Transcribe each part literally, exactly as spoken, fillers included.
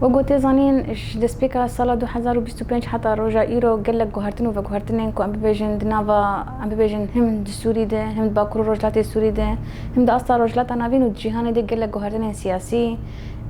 Wek ku tê zanîn, ji destpêka sala du hezar û bîst û pênc heta roja îro gelek guhertin û veguhertinên ku em bibêjin di nava, em bibêjin him di Sûrî de, him di Bakur û Rojhilatê Sûrî de, him di asta Rojhilata Navîn û di cîhanê de gelek guhertinên siyasî,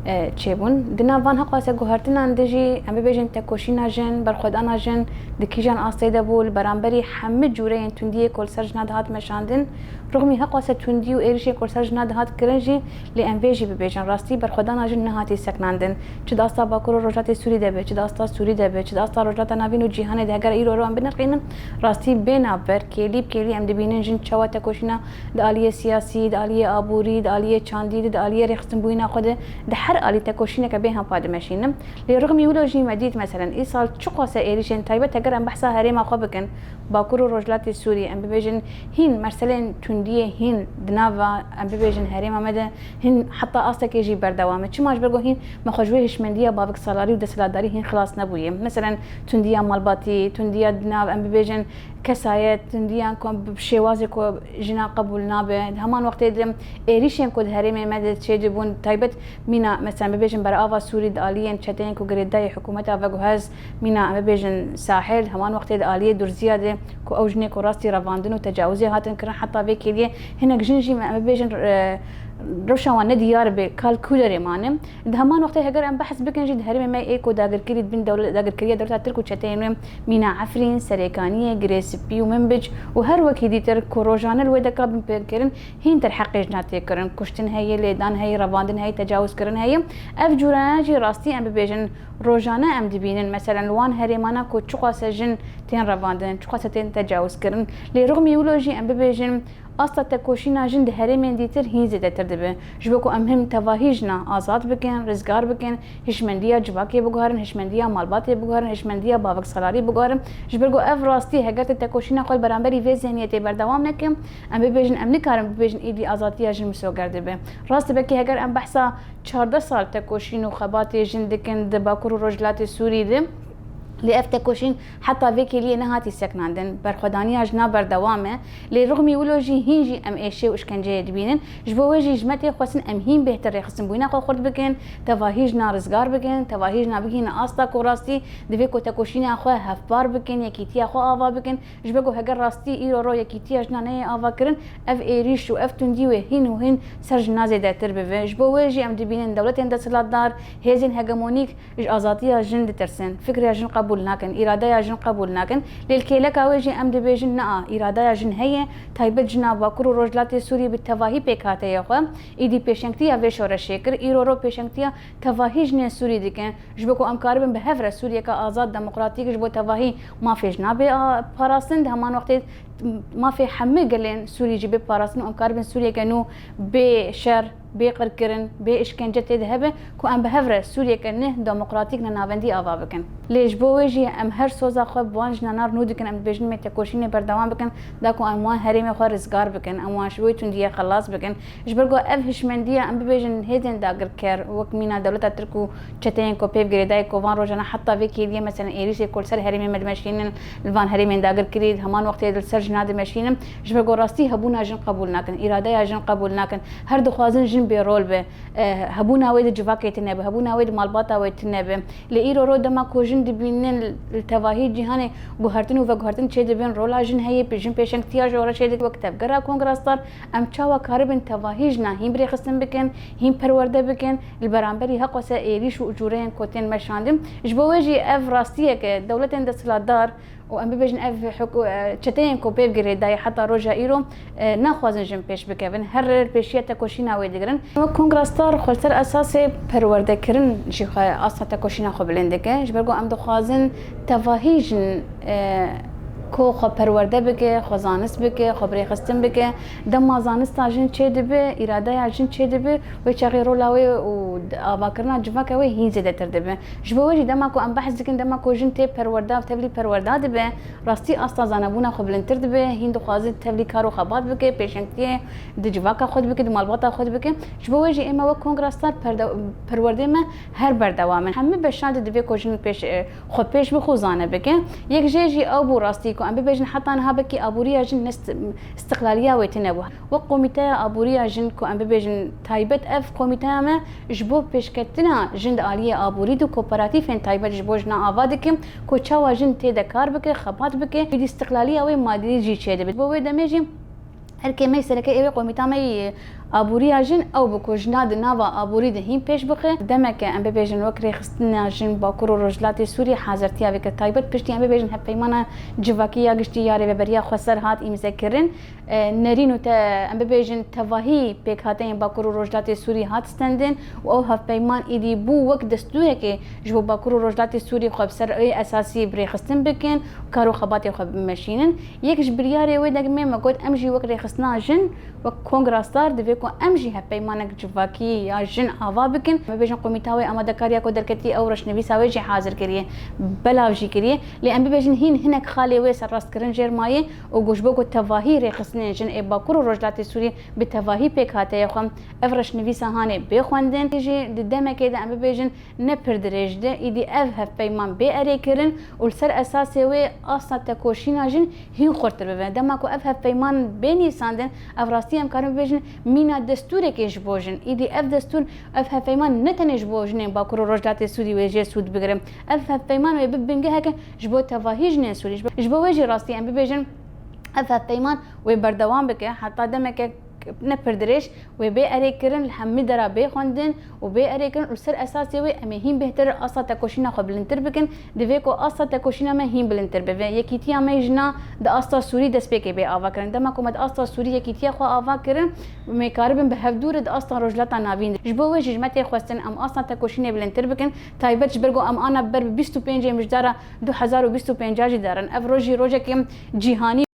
e, çêbûn. Di nav van heqwase guhertinan de jî em bibêjin tekoşîna jin, berxwedana jin di kîjan astê de bû, li beramberî hemî cûreyên tundiyê ku li ser jina dihat meşandin, rixmî heqwase tundî û êrişê ku li ser jina dihat kirin jî, lê em vê jî bibêjin, rastî berxwedana jin nehatî seknandin. Çi di asta Bakur û Rojhilatê Sûrî de be, çi di asta Sûrî de be, çi di asta Rojhilata Navîn û cîhanê de, heger îro ro em binirxînin, rastî bê navber, kêlî bi kêlî em dibînin jin çawa tekoşîna di aliyê siyasî, di aliyê aborî, di aliyê çandî de, di aliyê rêxistinbûyîna xwe de, di her alî tekoşîneke bê hempa dimeşînin. Lê rixmî wilo jî me dît, meselen, îsal çiqase êrîşên taybet, heger em behsa herêma xwe bikin, Bakur û Rojhilatê Sûrî, em bibêjin, hîn merselên tundiyê hîn di nava, em bibêjin, herêma me de hîn heta astekê jî berdewam e. Çima? Ji ber ku hîn me xwe ji wê hişmendiya baviksalarî û desthilatdarî hîn xilas nebûye. Meselen, tundiya malbatî, tundiya di nav, em bibêjin, kesayet, tundiyan ku bi şêwazê ku jina qebûl nabe. Di heman wextê de êrîşên ku di herêmê me de çêdibûn, taybet mîna, meselen, bibêjin berava Sûrî di aliyên çeteyên ku girêdayî hikûmeta veguhez, mîna, em bibêjin Sahel, heman wextê di aliyê Durziya de ku ew jinê ku rastî revandin û tecawizê hatin kirin, heta vê kêliyê hinek jin jî, em bibêjin, e, rewşa wan ne diyar be, kal kû derê mane. Di heman wextê heger em behs bikin jî di herêmê me ê ku dagirkirî di bin dewle-, dagirkiriya dewleta Tirk û çeteyên wê, mîna Efrîn, Serêkaniyê, Girê Spî û Minbic û her wekî dîtir ku rojane li wê de ka bin pêkirin, hîn tir heqê jina tê kirin. Kuştin heye, lêdan heye, revandin heye, tecawizkirin heye. Ev cûreyan jî rastî em bibêjin, rojane em dibînin. Meselen, li wan herêmana ku çiqase jin tên revandin, çiqase tên tecawizkirin. Lê rixmî wilo jî em bibêjin, asta tekoşîna jin di herêmên dîtir hîn zêdetir dibe. Ji bo ku em him tevahî jina azad bikin, rizgar bikin, hişmendiya civakê biguherin, hişmendiya malbatê biguherin, hişmendiya baviksalarî biguherin. Ji ber ku ev rastî, heger te tekoşîna xwe li beramberî vê zihniyetê berdewam neke, em bibêjin, em nikarin bibêjin êdî azadiya jin misoger dibe. Rast e, belkî heger em behsa çardeh sal tekoşîn û xebatê jin dikin di Bakur û Rojhilatê Sûrî de, lê ev tekoşîn heta vê kêliyê nehatî seknandin. Berxwedaniya jina berdewam e. Lê rixmî wilo jî hîn jî em êşê û îşkenceyê dibînin. Ji bo wê jî ji me tê xwestin em hîn bêhtir rêxistinbûyîna xwe xurt bikin, tevahî jina rizgar bikin, tevahî jina bigihîne asta ku rastî divê ku tekoşîna xwe hevpar bikin, yekîtiya xwe ava bikin. Ji ber ku heger rastî îro ro yekîtiya jina neyê ava kirin, ev êrîş û ev tundî wê hîn û hîn ser jina zêdetir bibe. Ji bo wê jî em dibînin dewletên desthilatdar, hêzên hegemonîk ji azadiya jin ditirsin, fikreya jin qebûl nakin, îradeya jin qebûl nakin. Lê li kêleka wê jî em dibêjin, na, îradeya jin heye, taybet jina Bakur û Rojhilatê Sûrî bi tevahî pêkhateyê xwe êdî pêşengtiya vê şoreşê kir, îro ro pêşengtiya tevahî jinên Sûrî dikin. Ji bo ku em karibin bi hev re Sûriyeke azad, demokratîk ji bo tevahî mafê jina bê, a, parastin, di heman wextê mafê hemî gelên Sûrî jî bê parastin û em karibin Sûriyeke nû bê şer, bê qirkirin, bê îşkence tê de hebe, ku em bi hev re Sûriyeke neh demokratîk, ne navendî ava bikin. Lê ji bo wê jî em her soza xwe bi wan jinana nû dikin, em dibêjin, em ê tekoşînê berdewam bikin, da ku em wan herêmê xwe rizgar bikin, em wan ji wê tundiyê xelas bikin. Ji ber ku ev hişmendiya, em bibêjin, hêzên dagirker, wek mîna dewleta Tirk û çeteyên ku pêv girêdayî ku van rojane heta vê kêliyê, meselen, êrîşê ku li ser herêmê me dimeşînin, li van herêmên dagirkirî, di heman wextê de li ser jina dimeşînin, ji ber ku rastî hebûna jin qebûl nakin, îradeya jin qebûl nakin. Her dixwazin jin bê rol be. E, hebûna wê di civakê tune be, hebûna wê di malbata wê tune be. Lê îro ro dema ku jin dibînin li tevahî cîhanê guhertin û veguhertin çêdibin, rola jin heye, jin pêşengtiya ji ora çêdike. Wek tevgera Kongra Star, em çawa karibin tevahî jina hîn birêxistin bikin, hîn perwerde bikin, li beramberî heqwese êrîş û cûreyên ku tên meşandin. Ji bo wê jî ev rastiyeke dewletên desthilatdar û em bibêjin ev huk-, e, çeteyên ku pêv girêdayî heta roja îro, e, naxwazin jin pêş bikevin. Her pêşiya tekoşîna wê digirin. Wek Kongra Star xwe li ser esasê perwerdekirin jî xwe asta tekoşîna xwe bilind dike. Ji ber ku em dixwazin tevahî jin, e, ku xwe perwerde bike, xwe zanist bike, xwe birêxistin bike. Dema zanista jin çêdibe, îradeya jin çêdibe, wê çaxê rola wê û avakirina civaka wê hîn zêdetir dibe. Ji bo wê jî dema ku em behs dikin, dema ku jin tê perwerda, tevlî perwerda dibe, rastî asta zanebûna xwe bilindtir dibe, hîn dixwaze tevlî kar û xebat bike, pêşengtiyê di civaka xwe dibike, di malbata xwe dibike. Ji bo wê jî ême wek Kongra Star perde-, perwerdê me her berdewam in. Hemî beşan de divê ku jin pêş, e, xwe pêş bixwe zane bike. Yek jê jî ew bû rastî Ku em bibêjin heta niha belkî aboriya jin ne st-, istiqlaliya wê tune bû. Wek komîteya aboriya jin ku em bibêjin taybet ev komîteya me ji bo pêşketina jin di aliyê aborî de kooperatifên taybet ji bo jina ava dikim ku çawa jin tê de kar bike, xebat bike, êdî istiqlaliya wê madî jî çêdibe. Bo wê demê jî Erkê me sereke ê wê komîta me yê aboriya jin ew bû ku jina di nava aborî de hîn pêş bixe. Demeke em bibêjin wek rêxistina jin Bakur û Rojhilatê Sûriyê hazirtiya vê kir. Taybet piştî em bibêjin hevpeymana civakî ya giştî ya Rêveberiya Xweser hat îmzekirin. E, nerîn û te, em bibêjin tevahî pêkhateyên Bakur û Rojhilatê Sûriyê hat stendin û ew hevpeyman êdî bû wek destûrekê ji bo Bakur û Rojhilatê Sûriyê xwe bi ser ê esasî bi rêxistin bikin û kar û xebatê xwe bimeşînin. Yek ji biryarê wê demê me got, em jî wek rêxistina jin, wek Kongra Star divê ku em jî hevpeymanek civakî ya jin ava bikin. Em bibêjin komîta wê amadekariya ku derketî ew reşnivîsa wê jî hazir kiriye, belav jî kiriye. Lê em bibêjin hîn hinek xalê wê serrastkirin jêr mayê û ku ji bo ku tevahî rêxistinên jin ê Bakur û Rojhilatê Sûriyê bi tevahî pêk hate ye xwe, ev reşnivîsa hanê bê xwendin. Jî di demekê de em bibêjin ne pir dirêj de, êdî ev hevpeyman bê erê kirin û li ser esasê wê asta tekoşîna jin hîn xurtir bibe. Dema ku ev hevpeyman bê nîsandin, ev rastî em karin bibêjin mîna destûrekê ji bo jin. Êdî ev destûr, ev hevpeyman ne tenê ji bo jinên Bakur û Rojhilatê Sûrî wê jê sûd bigirin. Ev hevpeyman wê bi bingeheke ji bo tevahî jinên Sûrî. Ji bo, ji bo wê jî rastî em bibêjin, ev hevpeyman wê berdewam bike heta demeke ne pir dirêj, wê bê erê kirin, li hemî dera bê xwendin û bê erê kirin û li ser esasê wê em ê hîn bêhtir asta tekoşîna xwe bilindtir bikin. Divê ku asta tekoşîna me hîn bilindtir bibe. Yekîtiya me jina di asta Sûrî destpêkê bê ava kirin. Dema ku me di asta Sûrî yekîtiya xwe ava kirin, em ê karibin bi hevdû re di asta Rojhilata Navîn de. Ji bo wê jî ji me tê xwestin em asta tekoşînê bilindtir bikin. Taybet ji ber ku em ana ber bi bîst û pêncê mijdara du hezar û bîst û pênc jî derin. Ev roj jî rojekê cîhanî